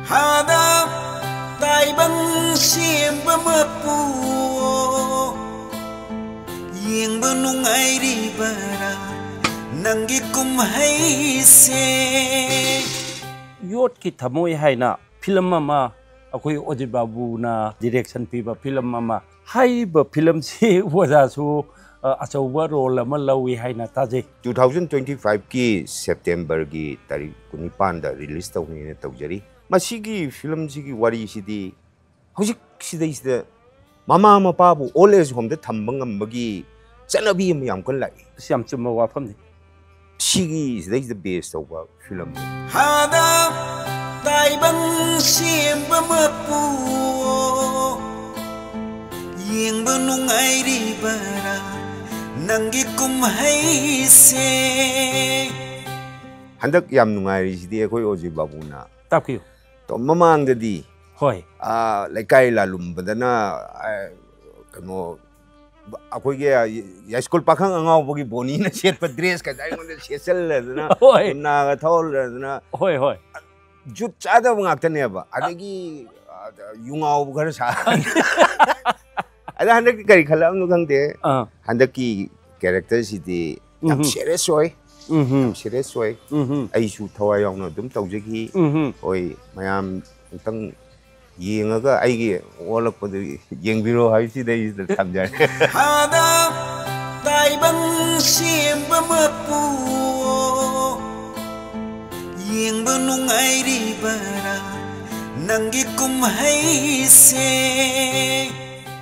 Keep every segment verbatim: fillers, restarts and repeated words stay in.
ꯍꯥꯗ ꯇꯥꯏꯕꯪ ꯁꯦꯝꯕ ꯃꯄꯨ, ꯌꯦꯡꯕ ꯅꯨꯡꯉꯥꯏꯔꯤꯕꯔꯥ ꯅꯪꯒꯤ ꯀꯨꯝꯍꯩꯁꯦ? ꯌꯣꯠꯀꯤ ꯊꯃꯣꯏ ꯍꯥꯏꯅ ꯐꯤꯂꯝ ꯑꯃ, ꯑꯩꯈꯣꯏ ꯑꯣꯖꯤꯠ ꯕꯥꯕꯨꯅ ꯗꯤꯔꯦꯛꯁꯟ ꯄꯤꯕ ꯐꯤꯂꯝ ꯑꯃ, ꯍꯥꯏꯔꯤꯕ ꯐꯤꯂꯝꯁꯤ ꯑꯣꯖꯥꯁꯨ ꯑ, ꯑꯆꯧꯕ ꯔꯣꯜ ꯑꯃ ꯂꯧꯏ ꯍꯥꯏꯅ ꯇꯥꯖꯩ꯫ Two thousand twenty five ꯀꯤ ꯁꯦꯞꯇꯦꯝꯕꯔꯒꯤ ꯇꯥꯔꯤꯛ ꯀꯨꯟꯅꯤꯄꯥꯟꯗ ꯔꯤꯂꯤꯁ ꯇꯧꯅꯤꯅ ꯇꯧꯖꯔꯤ꯫ ꯃꯁꯤꯒꯤ ꯐꯤꯂꯝꯁꯤꯒꯤ ꯋꯥꯔꯤꯁꯤꯗꯤ ꯍꯧꯖꯤꯛ ꯁꯤꯗꯩꯁꯤꯗ ꯃꯃꯥ ꯃꯄꯥꯕꯨ ꯑꯣꯜ ꯑꯦꯖ ꯍꯣꯝꯗ ꯊꯝꯕ ꯉꯝꯕꯒꯤ ꯆꯠꯅꯕꯤ ꯑꯃ ꯌꯥꯝ ꯀꯟꯅ ꯂꯥꯛꯏ꯫ ꯑꯁ, ꯌꯥꯝ ꯆꯨꯝꯕ ꯋꯥꯐꯝꯅꯤ꯫ ꯁꯤꯒꯤ ꯁꯤꯗꯩꯁꯤꯗ ꯕꯦꯁ ꯇꯧꯕ ꯐꯤꯂꯝꯅꯤ꯫ ꯍꯥꯗ ꯇꯥꯏꯕꯪ ꯁꯦꯝꯕ ꯃꯄꯨ, ꯌꯦꯡꯕ ꯅꯨꯡꯉꯥꯏꯔꯤꯕꯔꯥ ꯅꯪꯒꯤ ꯀꯨꯝꯍꯩꯁꯦ? ꯍꯟꯗꯛ ꯌꯥꯝ ꯅꯨꯡꯉꯥꯏꯔꯤꯁꯤꯗꯤ ꯑꯩꯈꯣꯏ ꯑꯣꯖꯤꯠ ꯕꯥꯕꯨꯅ ꯇꯥꯛꯄꯤꯌꯨ꯫ ꯇꯣ-, ꯃꯃꯥꯡꯗꯗꯤ ꯍꯣꯏ꯫ ꯑꯥ, ꯂꯩꯀꯥꯏ ꯂꯥꯂꯨꯝꯕꯗꯅ, ꯑꯥ, ꯀꯩꯅꯣ, ꯑꯩꯈꯣꯏꯒꯤ ꯌꯥꯏꯁ꯭ꯀꯨꯜ ꯄꯥꯈꯪ ꯑꯉꯥꯎꯕꯒꯤ ꯕꯣꯅꯤꯅ ꯁꯦꯠꯄ ꯗ꯭ꯔꯦꯁ ꯀꯩꯗ ꯑꯩꯉꯣꯟꯗ ꯁꯦꯠꯆꯜꯂꯗꯅ, ꯍꯣꯏ꯫ ꯅꯥꯒ ꯊꯧꯍꯜꯂꯗꯅ, ꯍꯣꯏ, ꯍꯣꯏ꯫ ꯖꯨꯠ ꯆꯥꯗꯕ ꯉꯥꯛꯇꯅꯦꯕ꯫ ꯑꯗꯒꯤ, ꯑꯥ, ꯌꯨꯉꯥꯎꯕ ꯈꯔ ꯁꯥ-, ꯑꯗ ꯍꯟꯗꯛꯇꯤ ꯀꯔꯤ ꯈꯜꯂꯛꯑꯕꯅꯣ ꯈꯪꯗꯦ꯫ ꯑꯥ꯫ ꯍꯟꯗꯛꯀꯤ ꯀꯦꯔꯦꯛꯇꯔꯁꯤꯗꯤ ꯌꯥꯝ ꯎꯝꯍꯨꯝ꯫ ꯁꯤꯔꯤꯌꯁ ꯑꯣꯏ꯫ ꯎꯝꯍꯨꯝ꯫ ꯌꯥꯝ ꯁꯤꯔꯤꯌꯁ ꯑꯣꯏ꯫ ꯎꯝꯍꯨꯝ꯫ ꯑꯩꯁꯨ ꯊꯋꯥꯏ ꯌꯥꯎꯅ ꯑꯗꯨꯝ ꯇꯧꯖꯈꯤ꯫ ꯎꯝꯍꯨꯝ꯫ ꯍꯣꯏ, ꯃꯌꯥꯝ ꯑꯃꯨꯛꯇꯪ ꯌꯦꯡꯉꯒ ꯑꯩꯒꯤ ꯑꯣꯜꯂꯛꯄꯗꯨ ꯌꯦꯡꯕꯤꯔꯣ ꯍꯥꯏꯕꯁꯤꯗ ꯑꯩ ꯊꯝꯖꯔꯦ꯫ ꯍꯥꯗ ꯇꯥꯏꯕꯪ ꯁꯦꯝꯕ ꯃꯄꯨ, ꯌꯦꯡꯕ ꯅꯨꯡꯉꯥꯏꯔꯤꯕꯔꯥ ꯅꯪꯒꯤ ꯀꯨꯝꯍꯩꯁꯦ?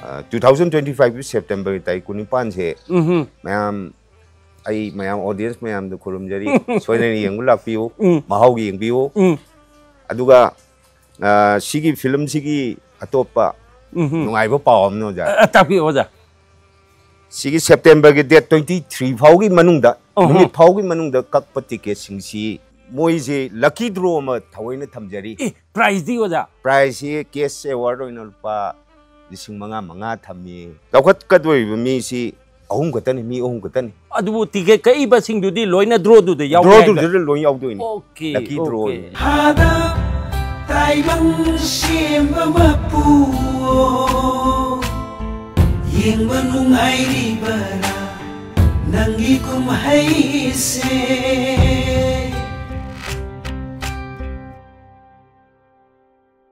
ꯑ, two thousand twenty five ꯀꯤ ꯁꯦꯞꯇꯦꯝꯕꯔꯒꯤ ꯇꯥꯔꯤꯛ ꯀꯨꯟꯅꯤꯄꯥꯟꯁꯦ ꯎꯝꯍꯨꯝ꯫ ꯃꯌꯥꯝ, ꯑꯩ ꯃꯌꯥꯝ ꯑꯣꯗꯤꯌꯦꯟꯁ ꯃꯌꯥꯝꯗ ꯈꯨꯔꯨꯝꯖꯔꯤ꯫ ꯁꯣꯏꯗꯅ ꯌꯦꯡꯕ ꯂꯥꯛꯄꯤꯌꯨ, ꯎꯝ꯫ ꯃꯍꯥꯎꯒꯤ ꯌꯦꯡꯕꯤꯌꯨ꯫ ꯎꯝ꯫ ꯑꯗꯨꯒ, ꯑ, ꯁꯤꯒꯤ ꯐꯤꯂꯝꯁꯤꯒꯤ ꯑꯇꯣꯞꯄ ꯎꯝꯍꯨꯝ꯫ ꯅꯨꯡꯉꯥꯏꯕ ꯄꯥꯎ ꯑꯃꯅ, ꯑꯣꯖꯥ꯫ ꯑ, ꯑ, ꯇꯥꯛꯄꯤꯌꯨ, ꯑꯣꯖꯥ꯫ ꯁꯤꯒꯤ ꯁꯦꯞꯇꯦꯝꯕꯔꯒꯤ date twenty three ꯐꯥꯎꯒꯤ ꯃꯅꯨꯡꯗ, ꯑꯍꯨꯝ꯫ ꯅꯨꯃꯤꯠ ꯐꯥꯎꯒꯤ ꯃꯅꯨꯡꯗ ꯀꯛꯄ ꯇꯤꯀꯦꯠꯁꯤꯡꯁꯤ ꯃꯣꯏꯁꯦ lucky draw ꯑꯃ ꯊꯑꯣꯏꯅ ꯊꯝꯖꯔꯤ꯫ ꯑꯦ, prizeꯗꯤ, ꯑꯣꯖꯥ? Prizeꯁꯤ cash award ꯑꯣꯏꯅ ꯂꯨꯄꯥ ꯂꯤꯁꯤꯡ ꯃꯉꯥ ꯃꯉꯥ ꯊꯝꯃꯤ꯫ ꯂꯧꯈꯠꯀꯗꯣꯔꯤꯕ ꯃꯤꯁꯤ ꯑꯍꯨꯝ ꯈꯛꯇꯅꯤ, ꯃꯤ ꯑꯍꯨꯝ ꯈꯛꯇꯅꯤ꯫ ꯑꯗꯨꯕꯨ ꯇꯤꯀꯦꯠ ꯀꯛꯏꯕꯁꯤꯡꯗꯨꯗꯤ ꯂꯣꯏꯅ drawꯗꯨꯗ ꯌꯥꯎꯕ ꯌꯥꯏ? Drawꯗꯨꯗ ꯂꯣꯏ ꯌꯥꯎꯗꯣꯏꯅꯤ꯫ Okay, lucky draw okay꯫ ꯑꯣꯏꯅ꯫ ꯍꯥꯗ ꯇꯥꯏꯕꯪ ꯁꯦꯝꯕ ꯃꯄꯨ, ꯌꯦꯡꯕ ꯅꯨꯡꯉꯥꯏꯔꯤꯕꯔꯥ ꯅꯪꯒꯤ ꯀꯨꯝꯍꯩꯁꯦ?